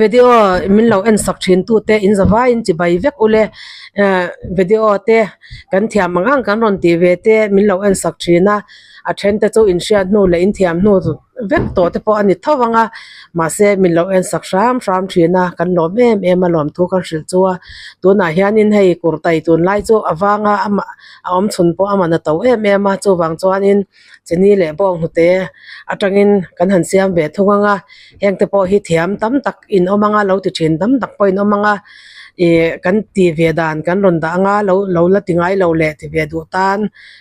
Video min lo en sak thin tute in zavaiin chibai vek ule ehh video te kan thiam ang ang kan rawn tih ve te min lo en sak thin a a then te chu in hriat hnu leh in thiam hnu vek tawh te pawh a ni tho ang a mahse min lo en sak hram hram thin a kan lawm em em a lawmthu kan hrilh chu a tunah hianin hei kurtai tunlai chu a vanga amah a awm chhun pawh a man a to em em a chuvang chuanin chini leh bawng hnute atangin kan han siam ve thung ang a heng te pawh hi thiam tam tak in awm ang a lo ti thin tam tak pawh in awm ang a ih kan tih ve dan kan rawn dah ang a lo lo la ti ngai lo leh ti ve duh tan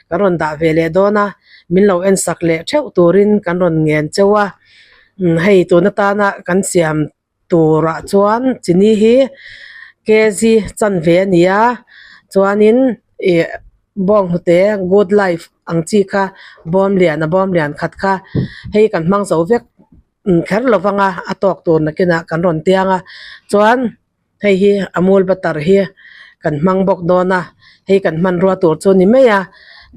kan rawn dah ve leh dawn a min lo en sak leh theuh turin kan rawn ngen cheu a hei tun atana kan siam turah chuan chini hi kg chanve a ni a chuanin ih bawnghnute good life ang chi kha bawm lian a bawm lian khat kha hei kan hmang zo vek kher lo vang a a tawk tur nakinah kan rawn tiang a chuan hei hi amul butter hi kan hmang bawk dawn a hei kan hmanrua tur chu a ni mai a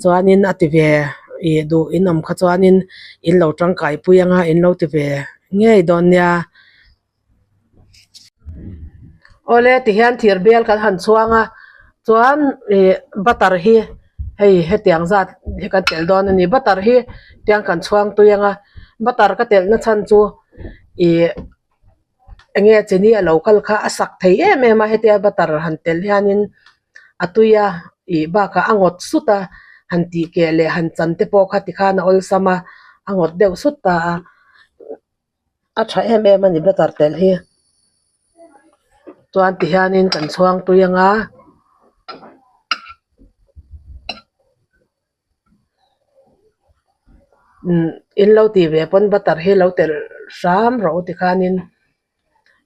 chuanin a ti ve ih duh in awm kha chuanin in lo tangkai pui ang a in lo ti ve ngei dawn nia. Awle tihian thir bel kan han chhuang a chuan ih butter hi hei hetiang zat hi kan telh dawn a ni butter hi tiang kan chhuang tui ang a butter ka telh na chhan chu ih eng nge chini a lo kal kha a sak thei em em a hetia butter han telh hianin a tui a ih bakah a ngawt sut a han tih keh leh han chan te pawh kha tikhan a awlsam a a ngawt deuh sut ta a. A tha em em a ni butter telh hi chuan ti hianin kan chhuang tui ang a umm in lo tih ve pawn butter hi lo telh hram rawh u tikhanin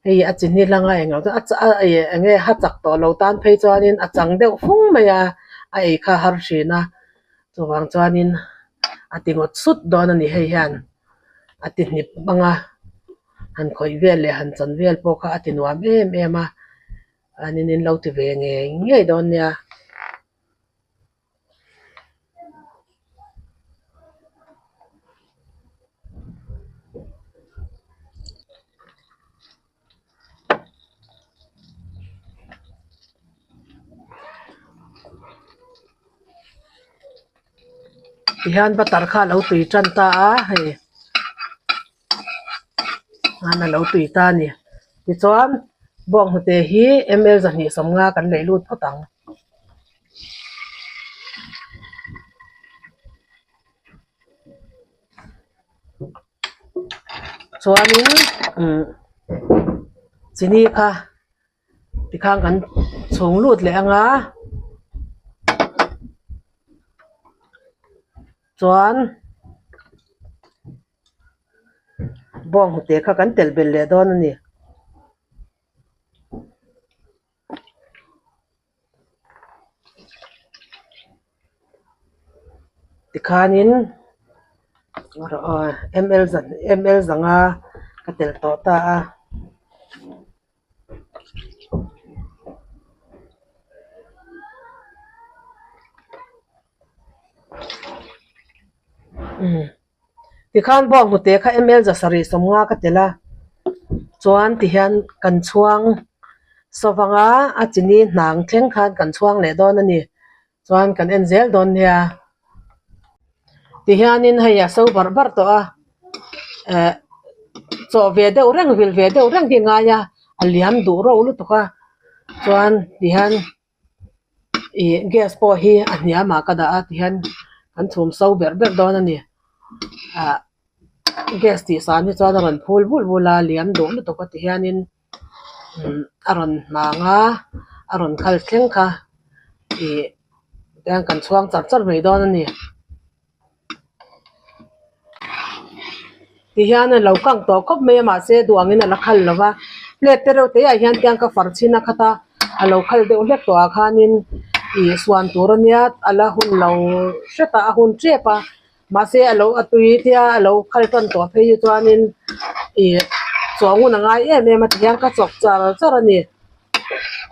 hei a chi hnih hlanga englo chu a ih eng nge ha chak tawh lo tan phei chuanin a chang deuh fung mai a a ei kha a har thin a chuvang chuanin a ti ngawt sut dawn a ni hei hian. A ti hnip hmang a han khawih vel leh han chan vel pawh kha a ti nuam em em a chuanin in lo ti ve ngei ngei dawn nia. Tihian butter kha a lo tui tan ta a hei an a lo tui ta a ni tichuan bawnghnute hi ml 250 kan lei lut phawt ang. Chuanin umm chini kha tikhan kan chhung lut leh ang a chuan bawnghnute kha kan telh belh leh dawn a ni. Tikhanin ml ml zanga ka telh tawh ta a. Tikhan bawnghnute kha ml 750 ka telh a chuan tihian kan chhuang sawvang a a chini hnang thleng khan kan chhuang leh dawn a ni chuan kan en zel dawn nia tihianin hei a so barh barh tawh a eh chawh ve deuh reng vil ve deuh reng hi a ngai a a liam duh reuh lutuk a chuan tihian. Ih gas pawh hi a hniamah ka dah a tihian kan chhum so ber ber dawn a ni ah gas tih san hi chuan a rawn phul bulh bulh a liam duh lutuk a ti hianin umm a rawn hnang a a rawn khal thleng kha ih tihian kan chhuang char char mai dawn a ni. Tihian a lo kang tawh khawp mai a mahse duh angin a la khal lo va plate te reuh te ah hian tiang ka far chhin a khat a a lo khal deuh hlek tawh ah khanin ih suan tur ania a la hun lo hret a a hun tep a mahse a lo a tui tia a lo khal tan tawh phei hi chuanin ih chaw ngun a ngai em em a tihian ka chawk char char a ni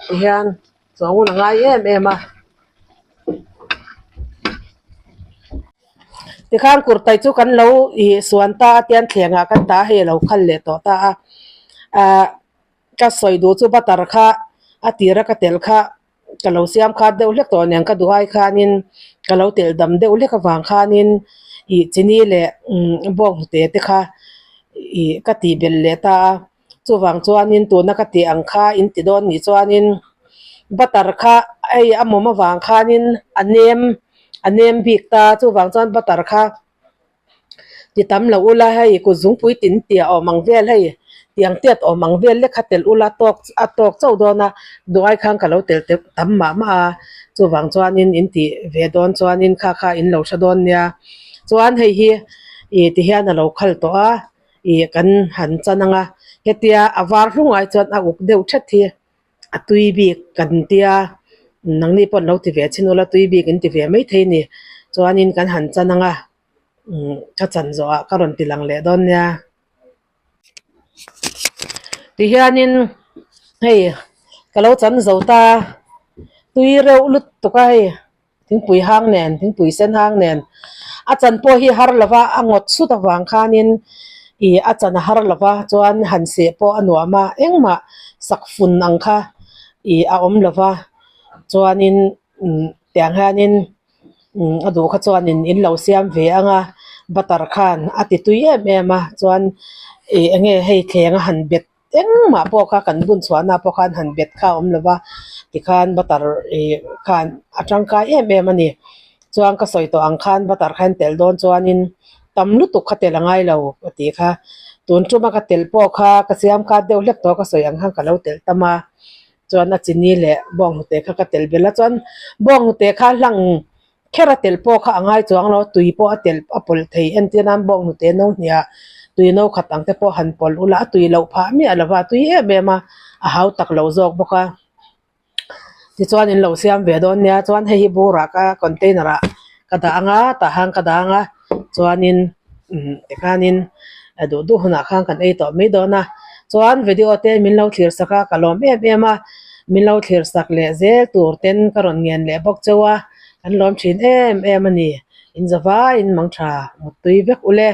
tihian. Chaw ngun a ngai em em a. Tikhan kurtai chu kan lo ih suan ta a tian thlengah kan ta a hei a lo khal leh tawh ta a. Ahh. Ka sawi duh chu butter kha a tira ka telh kha ka lo siam khat deuh hlek tawh nen ka duh ai khanin ka lo telh dam deuh hlek avang khanin ih chini leh bawnghnute te kha ih ka tih belh leh ta a chuvang chuanin tuna ka tih ang kha in ti dawn nih chuanin butter kha hei a mawm avang khanin a nem a nem bik ta chuvang chuan butter kha. Ti tam lo ula hei kut zungpui tin tia awm ang vel hei tiang tiat awm ang vel lek kha telh ula tawk a tawk chauh dawn a duai khan ka lo telh teuh tam mah mah a chuvang chuanin in tih ve dawn chuanin kha kha in lo hre dawn nia chuan hei hi ih ti hian a lo khal tawh a ih kan han chan ang a hetia a var hlungah chuan a uk deuh thet hi. A tui bik kan tia nangni pawh an lo ti ve chin ula tui bik in ti ve maithei a ni chuanin kan han chan ang a umm ka chan zawhah ka rawn ti lang leh dawn nia tihianin hei ka lo chan zo ta tui reuh lutuk a hei. Thingpui hang nen, thingpui sen hang nen a chan pawh hi har lova a ngawt sut avang khanin ih a chan a har lova chuan han seh pawh a nuam a engmah sak fun ang kha ih a awm lova chuanin umm tiang hianin umm a duh kha chuanin in lo siam ve ang a butter khan a ti tui em em a chuan ih eng nge hei thleng a han bet. Engmah pawh kha kan bun chhuahna pawh khan han bet kha a awm lo va, tikhan butter ih khan a tangkai em em a ni. Chuan ka sawi tawh ang khan butter kha in telh dawn chuanin tam lutuk kha telh a ngai lo ka tih kha. Tun tuma ka telh pawh kha ka siam khat deuh hlek tawh ka sawi ang khan ka lo telh tam a, chuan a chini leh bawnghnute kha ka telh belh a, chuan bawnghnute kha hlang Kher a telh pawh kha a ngai chuang lo, tui pawh a telh a pawlh thei. Entir nan bawnghnute no hniah tui no khat ang te pawh han pawlh ula a tui loh phah miah lo va, a tui em em a, a hau tak lo zawk bawk a. Tichuan in lo siam ve dawn nia, chuan hei hi burah ka container ah ka dah ang a, tah han ka dah ang a, chuanin umm tikhanin a duh duh hunah khan kan ei tawh mai dawn a. Chuan video te min lo thlir sak a, ka lawm em em a, min lo thlir sak leh zel tur ten ka rawn ngen leh bawk cheu a. Kan lawm thin em em a ni. In zavaiin mang tha muttui vek ule.